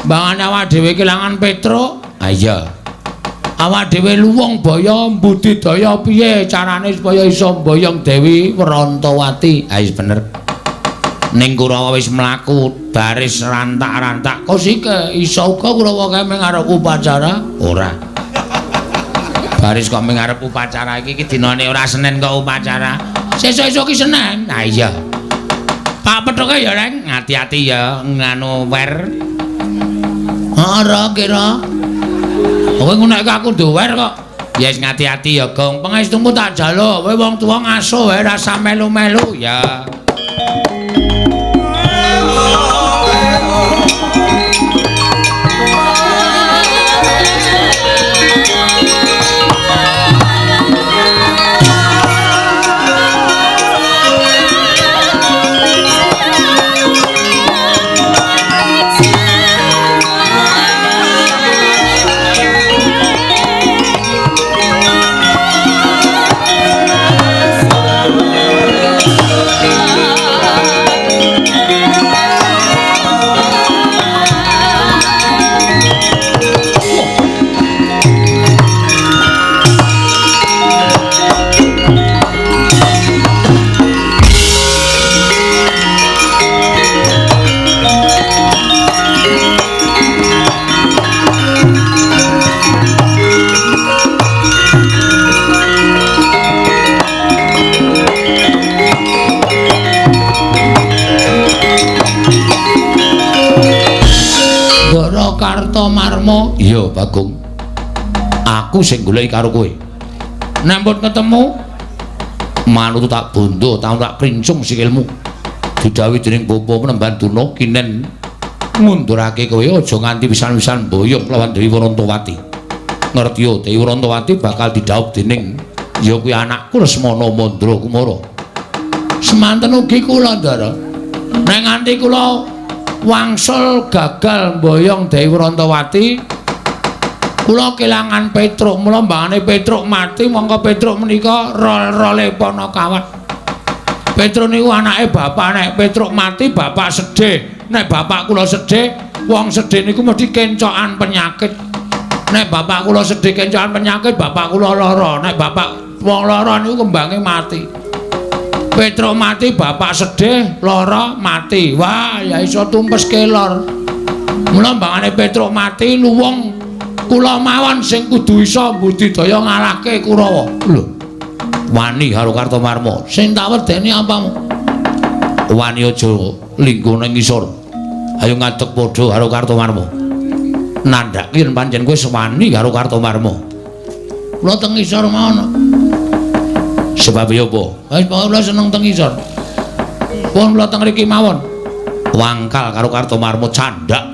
Mbangane awak dhewe kelangan Petruk. Ha iya. Awak dhewe luwung baya mbudidaya piye carane supaya iso mboyong Dewi Wrantawati. Ha wis bener. Ning Kurawa wis mlaku baris rantak-rantak. Kosike iso uga Kurawa kae mung arep upacara? Ora. Baris kok mung arep upacara iki iki dinane ora Senin kok upacara. Sesuk-esuk ki Senin. Ha iya. Pak pethuke ya Reng, ati-ati ya nganu wer. Ora kira. Kowe ngunekke aku duwer kok. Ya wis ngati-ati ya, Gong. Pangestumu tak jaluk. Kowe wong tuwa ngaso wae rasa melu-melu ya. Kartomarma. Iya, Bagong. Aku sing goleki karo kowe. Nek mbok ketemu manut tak bondo, tak princung sikilmu. Didhawuhi dening Bapa Penemban Durna kinen ngundurake kowe aja nganti pisan-pisan mboyong lawan Dewi Wrantawati. Ngerti yo, Dewi Wrantawati bakal didhawuh dening ya kuwi anakku Lesmana Mandra Kumara. Semanten ugi kula, Ndara. Nek nganti kula wangsul gagal mboyong Dewi Wrantawati, kula kelangan Petruk. Mula mbangane Petruk mati, mongko Petruk menika rol-role Panakawat. Petruk niku anake bapak. Nek Petruk mati bapak sedih. Nek bapak kula sedih, wong sedih niku mesti kencokan penyakit. Nek bapak kula sedih kencokan penyakit, bapak kula lara. Nek bapak wong lara niku kembange mati. Petruk mati, bapak sedih, lara, mati. Wah, ya iso tumpes kelor. Mula mbangane Petruk mati, luwung kula mawon sing kudu iso mbudidaya ngalahke Kurawa. Lho. Wani karo Kartomarma. Sing tak wedeni apamu? Wani aja lingguh ning ngisor. Ayo ngadeg padha karo Kartomarma. Nandhake yen pancen kowe wani karo Kartomarma. Kula teng ngisor mawon. Sebab ya apa? Wis pokoke kula seneng teng ngisor. Pun kula teng mriki mawon. Wangkal karo Kartomarma candhak.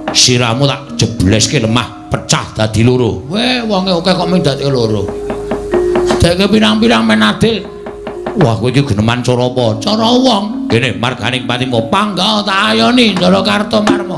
Sirahmu tak jebleske lemah pecah dadi loro. Weh, wonge akeh kok mung dadi loro. Deke pirang-pirang men adil. Wah, kowe iki geneman cara apa? Cara wong. Kene marganing patimu panggah tak ayoni Ndara Kartomarma.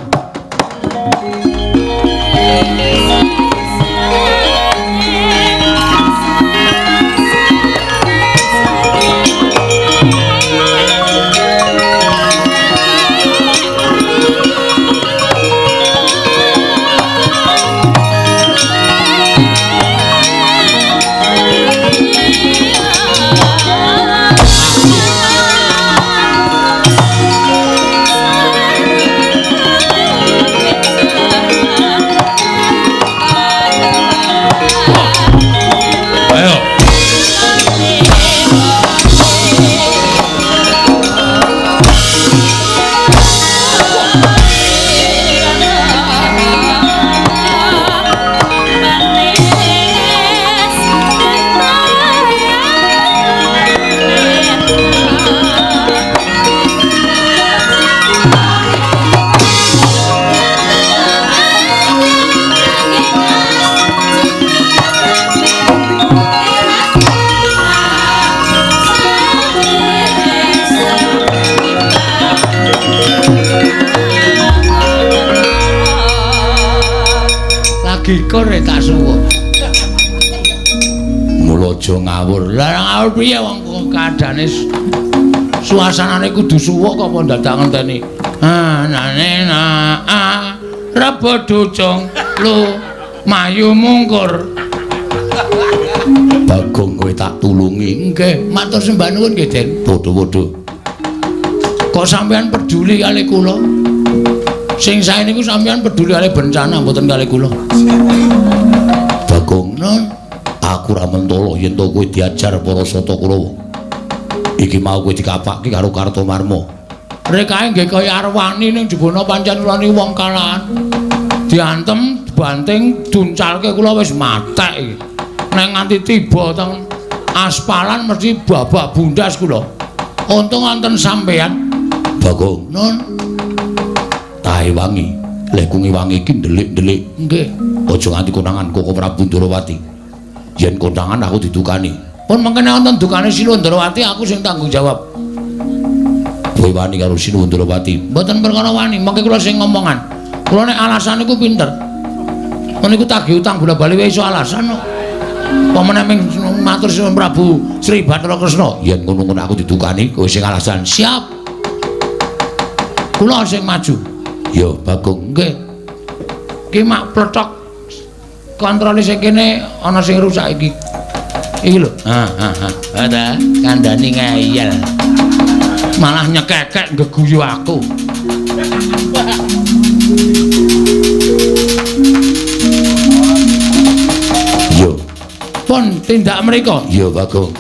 Gikur tak suwuk. Mula aja ngawur. Lah ngawur piye wong kaadane suasanane kudu suwuk kok apa dadak ngenteni. Ah nane na a rebo ducung lu mayu mungkur. Bagong kowe tak tulungi. Nggih, matur sembah nuwun nggih, Den. Padha-padha. Kok sampean peduli kali kula? Sing sae niku sampean peduli kali bencana mboten kali kula. Bagong, non, aku ora mentolo yen to kowe diajar para Sata Kurawa. Iki mau kowe dikapake karo Kartomarma. Rekae nggih kaya arwani ning jebana pancen kula niku wong kalahan. Diantem, dibanting, duncalke kula wis matek iki. Nek nganti tiba teng aspalan mesti babak bundas kula. Untung wonten sampean. Bagong, non. Tahe wangi, lek wangi iki ndelik-ndelik. Nggih. Aja nganti konangan Koko Prabu Ndorowati. Yen konangan aku didukani. Pun mengkene wonten dukane Sinuwun Ndorowati aku sing tanggung jawab. Kowe wani karo Sinuwun Ndorowati? Mboten perkara wani, mengke kula sing ngomongan. Kula nek alasan niku pinter. Niku tagih utang bola-bali wae iso alasan kok. Pamane ming matur Sinuwun Prabu Sri Bathara Kresna, yen ngono-ngono aku didukani kowe sing alasan. Siap. Kula sing maju. Ya Bagong, nggih. Ki mak plecok kontrole sing kene ana sing rusak iki. Iki lho. Ha ha ha. Ta kandhani ngeyel. Malah nyekekek nggeguyu aku. Yo. Pun tindak mriko. Ya Bagong.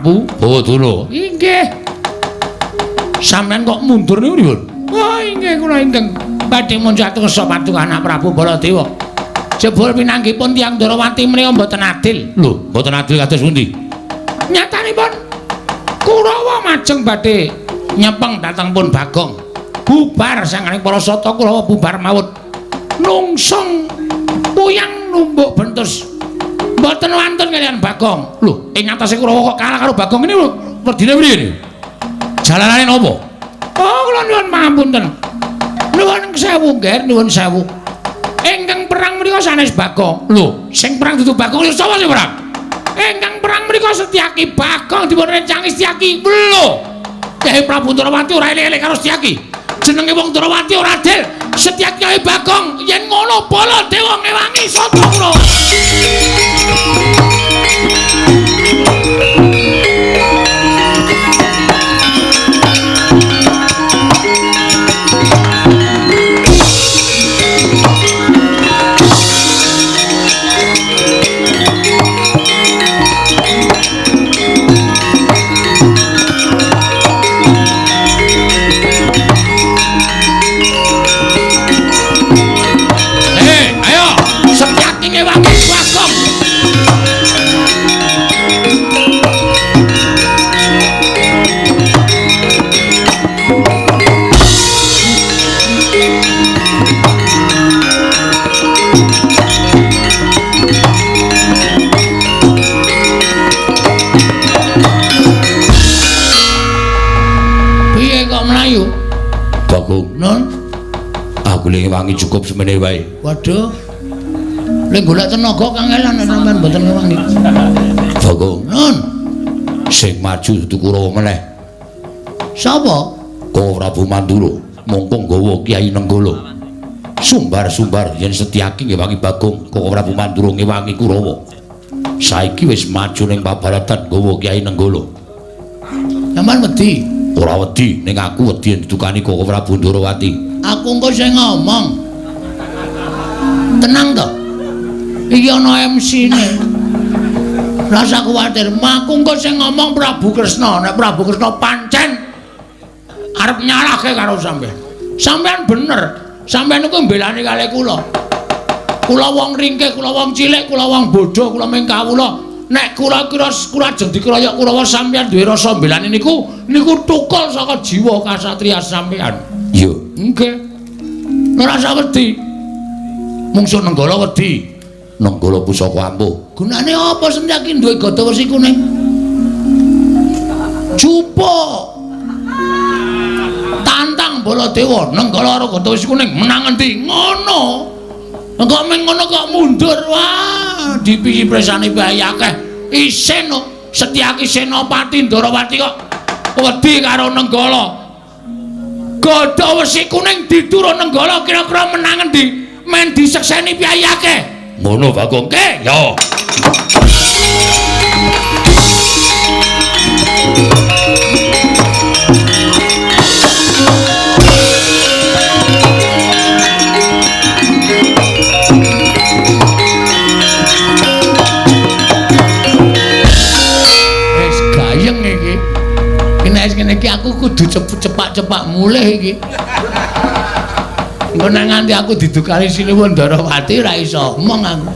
Bawadana. Inggih. Sampeyan kok mundur niku pripun? Oh inggih kula ingkang badhe munjat kersa paduka anak Prabu Baladewa. Jebul pinanggihipun tiyang Ndorowati menika mboten adil. Lho, mboten adil kados pundi? Nyatanipun Kurawa majeng badhe nyepeng dhateng pun Bagong. Bubar sanganing para sata Kurawa bubar mawut. Nungsung puyang numbuk bentus. Mboten wantun kaliyan Bagong. Lho, ing atase Kurawa kok kalah karo Bagong ini lho, wedine priye niki? Jalanane napa? Oh, kula nyuwun pangapunten. Nuwun sewu, Nger, nuwun sewu. Ingkang perang menika sanes Bagong. Lho, sing perang dudu Bagong, lho sapa sing perang? Ingkang perang menika Setyaki. Bagong dipun rencangi Setyaki. Lho, Kyai Prabu Ndrawati ora elik-elik karo Setyaki. Jenenge wong Ndrawati ora adil. Setyaki karo Bagong yen ngono Baladewa ngewangi sata kula. Aku le ngewangi cukup semene wae. Waduh. Le golek tenaga kangelan nek sampean mboten ngewangi. Bagong, Nun. Sing maju dudu Kurawa meneh. Sapa? Koko Prabu Mandura, mongko nggawa Kyai Nenggala. Sumbar-sumbar yen Setyaki ngewangi Bagong, Koko Prabu Mandura ngewangi Kurawa. Saiki wis maju ning pabaratan nggawa Kyai Nenggala. Sampeyan wedi? Ora wedi, ning aku wedi yen ditukani Koko Prabu Ndrawati. Aku engko sing ngomong. Tenang to. Iki ana MC-ne. Rasa kuwatir, aku engko sing ngomong Prabu Kresna. Nek Prabu Kresna pancen arep nyalahke karo sampean. Sampean bener. Sampean niku mbelani kalih kula. Kula wong ringkih, kula wong cilik, kula wong bodho, kula mung kawula. Nek kula kira kula ajeng dikeroyok Kurawa sampean duwe rasa mbelani niku, niku tukul saka jiwa kasatriya sampean. Iya. Nggih. Ora usah wedi. Mungsuh Nenggala wedi. Nenggala pusaka ampuh. Gunane apa Setyaki duwe gada wesi kuning? Jupuk. Tantang Baladewa, Nenggala karo gada wesi kuning menang endi? Ngono. Kok meng ngono kok mundur. Wah, dipisi presane bae akeh. Isin Setyaki Senopati Ndrawati kok wedi karo Nenggala. Gada wesi kuning diturun Nenggala kira-kira menang endi? Men disekseni piye akeh. Ngono Bagong. Ke, yo. Wis gayeng iki. Nek ngene iki aku kudu cepak-cepak mulih iki. Engko nek nganti aku didukani Sinuwun Ndrawati ora iso omong aku.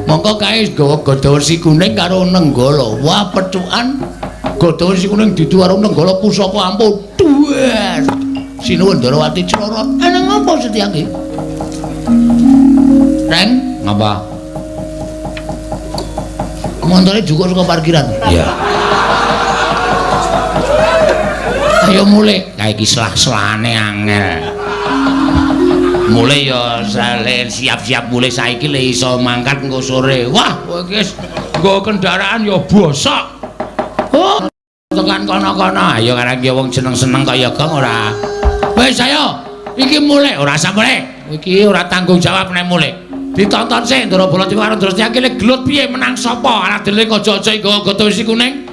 Mongko kae gawa gada wesi kuning karo Nenggala. Wah, pethukan gada wesi kuning didu karo Nenggala pusaka ampuh. Duwer. Sinuwun Ndrawati crorot. Eneng apa Setyaki? Reng, ngapa? Montore jukuk saka parkiran. Iya. Ayo mulih. Kae iki selah-selane angel. Mulih ya siap-siap mulih saiki le iso mangkat engko sore. Wah, kowe iki wis nggo kendaraan ya bosok. Oh, tekan kono-kono. Ayo karang ki wong seneng-seneng kaya gong ora. Wis ayo, iki mulih ora usah mulih. Iki ora tanggung jawab nek mulih. Ditonton sik Ndara Baladewa karo Ndara Setyaki le gelut piye menang sapa? Aladele aja-aja nggo gada wesi kuning.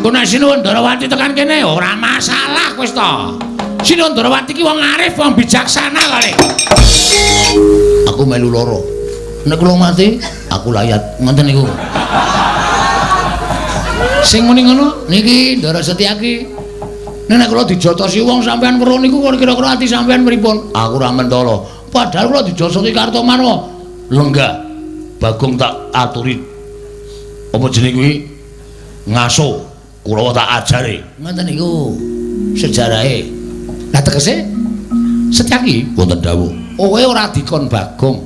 Engko nek Sinuwun Ndrawati tekan kene ora masalah wis to. Sinuwun Ndrawati ki wong arif, wong bijaksana kali. Aku melu loro. Nek kula mati, aku layat. Ngoten niku. Sing muni ngono niki Ndara Setyaki. Nek kula dijotosi wong sampean weruh niku kira-kira ati sampean pripun? Aku ora mentala. Padahal kula dijotosi Kartomarwa. Lenggah. Bagong tak aturi. Apa jenenge kuwi? Ngaso Kurawa tak ajari. Ngoten niku sejarahe. Lah tegese Setyaki wonten dawuh. Kowe ora dikon Bagong.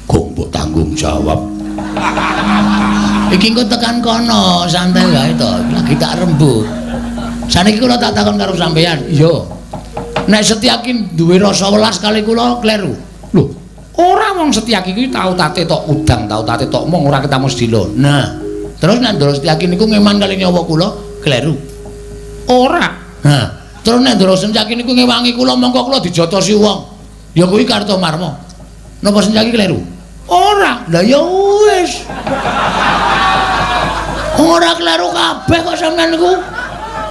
Gong mbok tanggung jawab. Iki engko tekan kono, santai wae to. Lagi tak rembug. Saniki kula tak takon karo sampeyan. Iya. Nek Setyaki duwe rasa welas kali kula kleru. Lho, ora wong Setyaki kuwi tau tate tok udang, tau tate tok mung ora ketemu sedilo. Nah, terus nek Ndara Setyaki niku ngeman kali nyawa kula kleru. Ora. Nah, terus nek Ndara Setyaki niku ngewangi kula mongko kula dijotosi wong. Ya kuwi Kartomarma. Napa Setyaki kleru? Ora. Lah ya wis. Ora kleru kabeh kok sampean niku.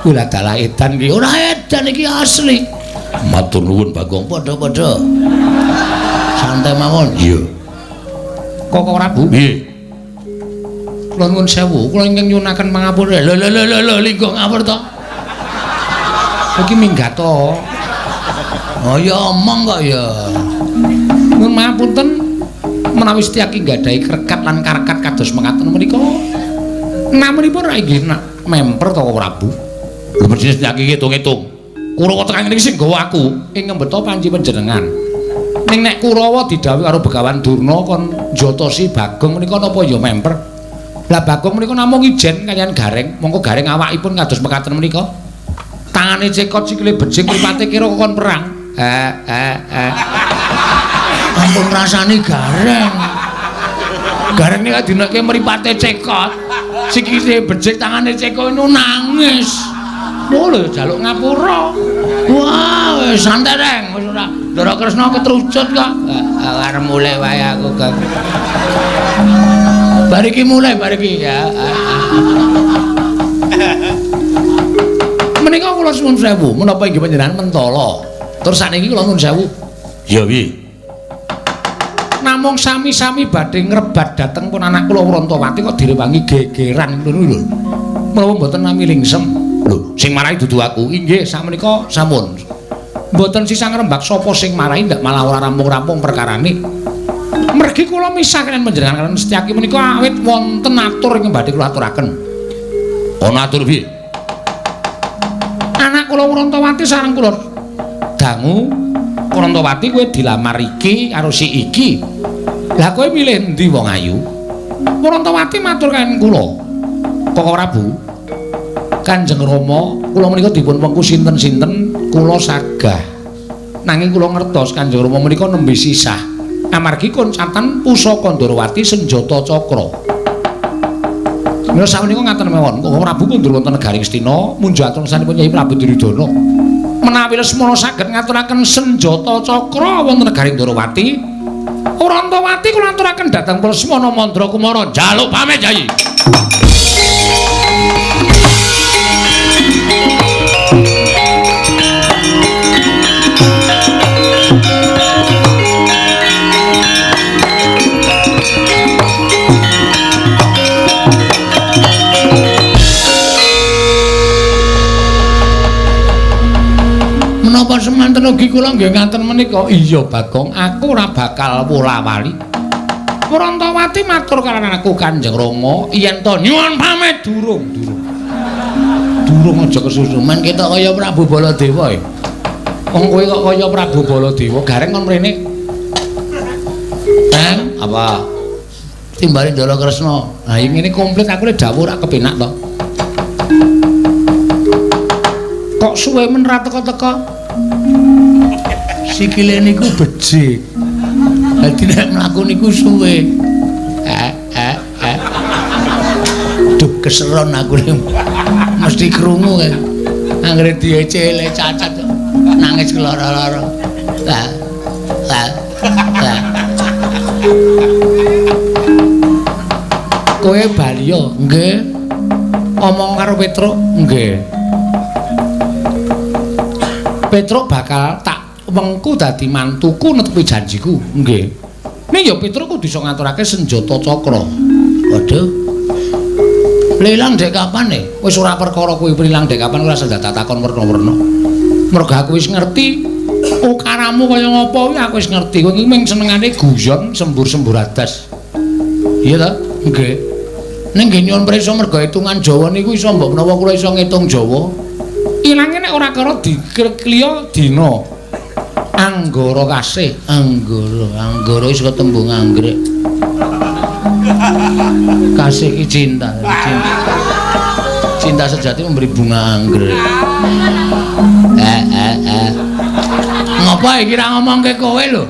Kuwi lah dalah edan iki. Ora edan iki asli. Matur nuwun Bagong. Padha-padha. Santai mawon. Iya. Koko Prabu. Nggih. Kula nuwun sewu, kula ingkang nyuwunaken pangapura. Lho lho lho lho linggo ngawur to. Iki minggat to. Oh ya omong kok ya. Nuwun mapunten menawi Setyaki nggadahi krekat lan karekat kados mekaten menika. Namunipun ra inggih memper to Prabu. Lho mesti Setyaki ngitung-ngitung. Kurawa tekan ngene iki sing nggawa aku ing ngembeta panci panjenengan. Ning nek Kurawa didhawuhi karo Begawan Durna kon njotosi Bagong menika napa ya memper. Lah Bagong menika namung ijen kaliyan Gareng, mongko Gareng awakipun kados mekaten menika. Tangane cekot sikile bejing mripate kira kon perang. Ampun rasane Gareng. Gareng nika dineke mripate cekot, sikile bejing tangane cekot niku nangis. Oh lho jaluk ngapura. Wah, wis santai reng, wis ora. Ndara Kresna ketrucut kok. Arep mulih wae aku, Kang. Bar iki mulih, bar iki ya. Menika kula suwun sewu, menapa inggih panjenengan mentala. Terus sakniki kula nuwun sewu. Ya piye? Namung sami-sami badhe ngrebat dhateng pun anak kula Wrontowati kok direwangi gegeran ngono lho. Menawa mboten nami lingsem. Lho, sing marai dudu aku. Inggih, sakmenika sampun. Mboten sisa ngrembak sapa sing marai ndak malah ora rampung-rampung perkarane. Mergi kula misah kaliyan panjenengan kaliyan Setyaki menika awit wonten atur ingkang badhe kula aturaken. Ana atur piye? Anak kula Wrontowati sareng kula dangu Wrontowati kowe dilamar iki karo si iki. Lah kowe milih endi wong ayu? Wrontowati matur kaliyan kula. Koko Prabu, Kanjeng Rama, kula menika dipun wengku sinten-sinten kula sagah. Nanging kula ngertos Kanjeng Rama menika nembe sisah. Amargi koncatan pusaka Ndorowati senjata cakra. Mila sakmenika ngaten mawon, Koko Prabu kundur wonten negari Ngastina munjuk atur sanipun Kyai Prabu Duryudana. Menawi Lesmana saged ngaturaken senjata cakra wonten negari Ndorowati, Wrontowati kula aturaken dhateng Lesmana Mandra Kumara njaluk pamit Kyai. Menapa semanten ugi kula nggih ngaten menika? Iya Bagong, aku ora bakal wola-wali. Wrontowati matur karo aku Kanjeng Rama yen to nyuwun pamit durung, durung. Durung aja kesusu. Men ketok kaya Prabu Baladewa e. Wong kowe kok kaya Prabu Baladewa, Gareng kon mrene. Teng, apa? Timbale Ndara Kresna. Lah ngene komplit aku le dawuh ora kepenak to. Kok suwe men ra teka-teka? Sikile niku becik. Dadi nek mlaku niku suwe. Duh keseron aku mesti krungu kae. Anggere diecele cacat nangis keloro-loro. Lah. Lah. Lah. Kowe bali yo? Nggih. Omong karo Petruk? Nggih. Petruk bakal tak wengku dadi mantuku netepi janjiku. Nggih. Ning ya Petruk kudu iso ngaturake senjata cakra. Waduh. Lilang dek kapan e? Wis ora perkara kuwi lilang dek kapan ora usah takon werna-werna. Mergo aku wis ngerti ukaramu kaya ngopo kuwi aku wis ngerti. Kowe iki mung senengane guyon sembur-sembur adas. Iya ta? Nggih. Ning nggih nyuwun prisa merga hitungan Jawa niku iso mbok menawa kula iso ngitung Jawa. Ilange nek ora karo dikliya dina. Anggara kasih, anggara, anggara wis ketembung anggrek. Kasih ki cinta, cinta. Cinta sejati memberi bunga anggrek. Ngopo iki ra ngomongke kowe lho?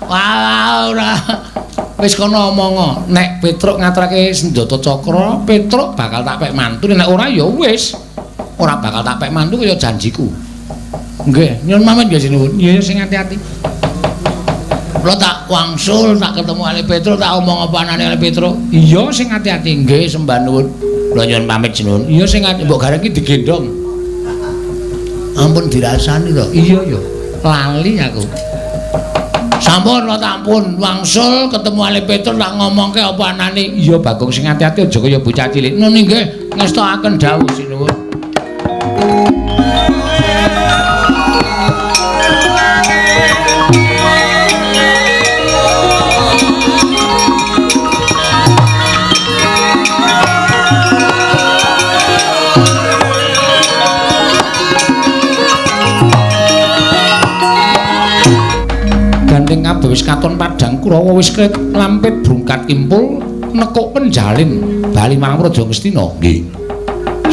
Wah, ora. Wis kono omong. Nek Petruk ngaturake senjata cakra, Petruk bakal tak pek mantu, nek ora ya wis. Ora bakal tak pek mantu kaya janjiku. Nggih, nyuwun pamit nggih sinuwun. Iya, sing ati-ati. Kula tak wangsul, tak ketemu Ali Petruk, tak omong apa anane Ali Petruk. Iya, sing ati-ati. Nggih, sembah nuwun. Kula nyuwun pamit sinuwun. Iya, sing ati mbok gareng iki digendhong. Ampun dirasani to. Iya ya. Lali aku. Sampun kula tampun wangsul ketemu Ali Petruk tak ngomongke apa anane. Iya, Bagong sing ati-ati aja kaya bocah cilik. Nun nggih, ngestokaken dawuh sinuwun. Gandeng kabeh wis katon padhang Kurawa wis lampit brungkat kimpul nekuk penjalin bali marang Praja Ngastina. Nggih.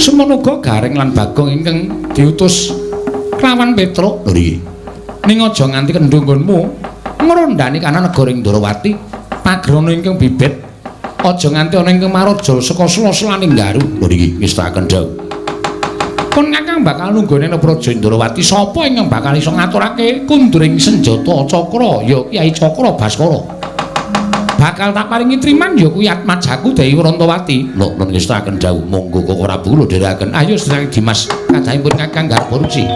Semono uga Gareng lan Bagong ingkang diutus kelawan Petruk. Nggih. Ning aja nganti kendho nggonmu ngrondani kana negara ing Ndorowati pagrana ingkang bibit aja nganti ana ingkang maraja saka sela-selaning garu. Nggih, ngestakaken dawuh. Pun kakang bakal nunggone Praja Ndorowati sapa ingkang bakal iso ngaturake kunduring senjata cakra ya Kyai Cakra Baskara. Bakal tak paringi triman ya kuwi atmajaku Dewi Wrontowati. Lho, nun ngestakaken dawuh monggo Koko Prabu kula dherekaken. Ayo sedherek Dimas kadhahipun Kakang garba ruci.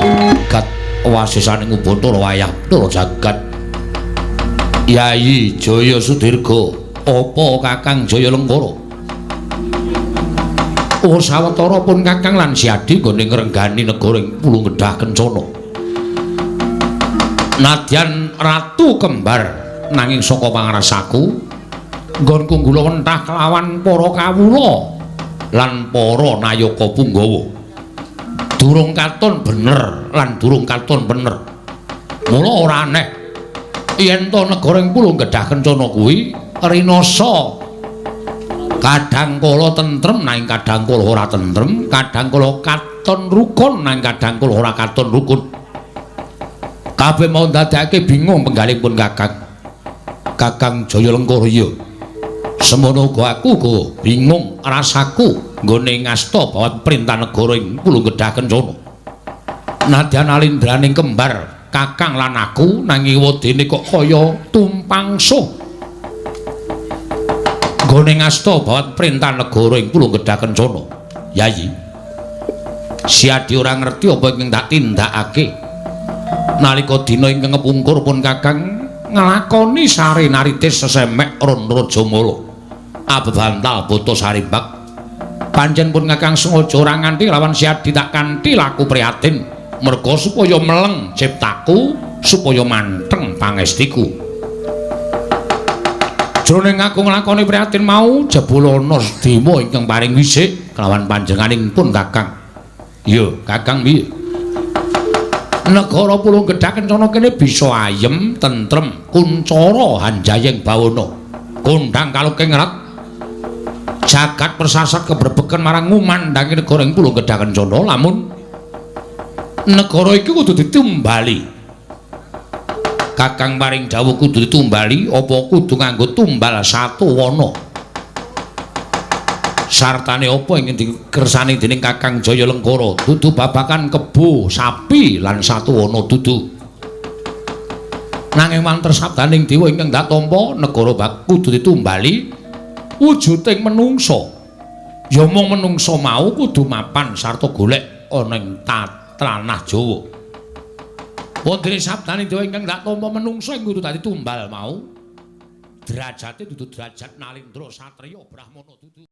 Gat wasisaning Ubathara wayah Bathara jagat. Yayi Jaya Sudirga, apa Kakang Jaya Lengkara? Sawetara pun Kakang lan Siadi nggone ngrenggani negara ing Pulung Gedhah Kencana. Nadyan ratu kembar nanging saka pangrasaku nggonku nggula wentah kelawan para kawula lan para nayaka punggawa. Durung katon bener lan durung katon bener. Mula ora aneh yen to negara ing Pulung Gedhah Kencana kuwi rinasa kadang kala tentrem nanging kadang kala ora tentrem, kadang kala katon rukun nanging kadang kala ora katon rukun. Kabeh mau ndadekake bingung penggalipun Kakang. Kakang Jaya Lengkara iya. Semono uga aku uga bingung rasaku nggone ngasta bawat perintah negara ing Pulung Gedhah Kencana. Nadyan alindraning kembar Kakang lan aku nanging wedene kok kaya tumpang suh. Nggone ngasta bawat perintah negara ing Pulung Gedhah Kencana. Yayi, Siadi ora ngerti apa ingkang tak tindakake. Nalika dina ingkang kepungkur pun Kakang nglakoni sare naritis sesemek ron Rajamala. Abebantal bata sarimbak. Pancen pun Kakang sengaja ora nganti lawan Siadi tak kanthi laku prihatin merga supaya meleng ciptaku, supaya manteng pangestiku. Jroning aku nglakoni prihatin mau jebul ana sedema ingkang paring wisik kelawan panjenenganing pun Kakang. Iya, Kakang piye? Negara Pulung Gedhah Kencana kene bisa ayem, tentrem, kuncara hanjayeng bawana. Kondhang kaluking rat. Jagat persasat kebrebegen marang ngumandhangi negara ing Pulung Gedhah Kencana lamun negara iki kudu ditumbali. Kakang paring dawuh kudu ditumbali apa kudu nganggo tumbal satuwana. Sartane apa ingkang dikersani dening Kakang Jaya Lengkara dudu babakan kebo, sapi lan satuwana dudu. Nanging manter sabdaning dewa ingkang dak tampa negara bak kudu ditumbali wujuding menungsa. Ya mung menungsa mau kudu mapan sarta golek ana ing tanah Jawa. Wondene sabdaning dewa ingkang dak tampa menungsa ing kudu dadi tumbal mau. Derajate dudu derajat nalindra satriya brahmana dudu.